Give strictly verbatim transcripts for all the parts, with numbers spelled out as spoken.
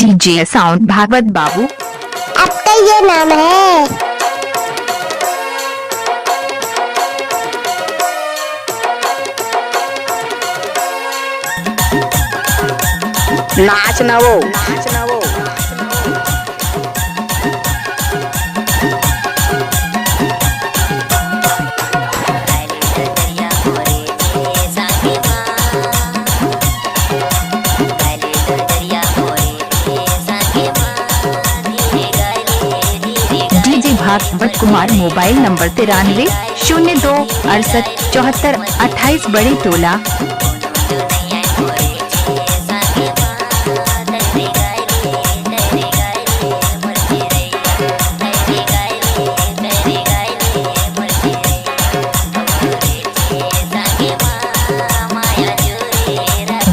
DJ sound Bhagwat बाबू। आपका ये नाम है। नाच न वो, नाच न वो। DJ Bhagwat Kumar, mobile number तिरानवे शून्य दो अड़सठ चौहत्तर अट्ठाईस, बड़ी टोला।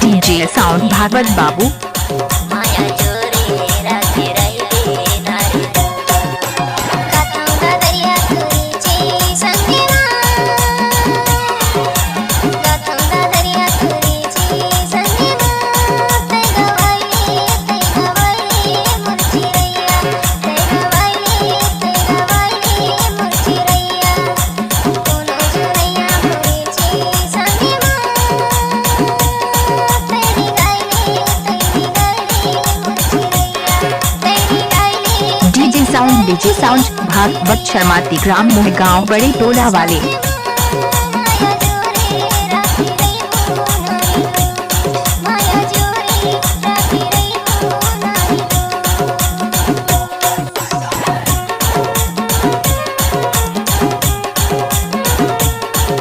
DJ sound Bhagwat Babu. DJ sound, DJ sound Bhagwat Sharma, ती ग्राम मोहगांव, बड़ी टोला वाले।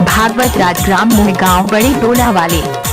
भागवत राज, ग्राम मोहगांव, बड़ी टोला वाले।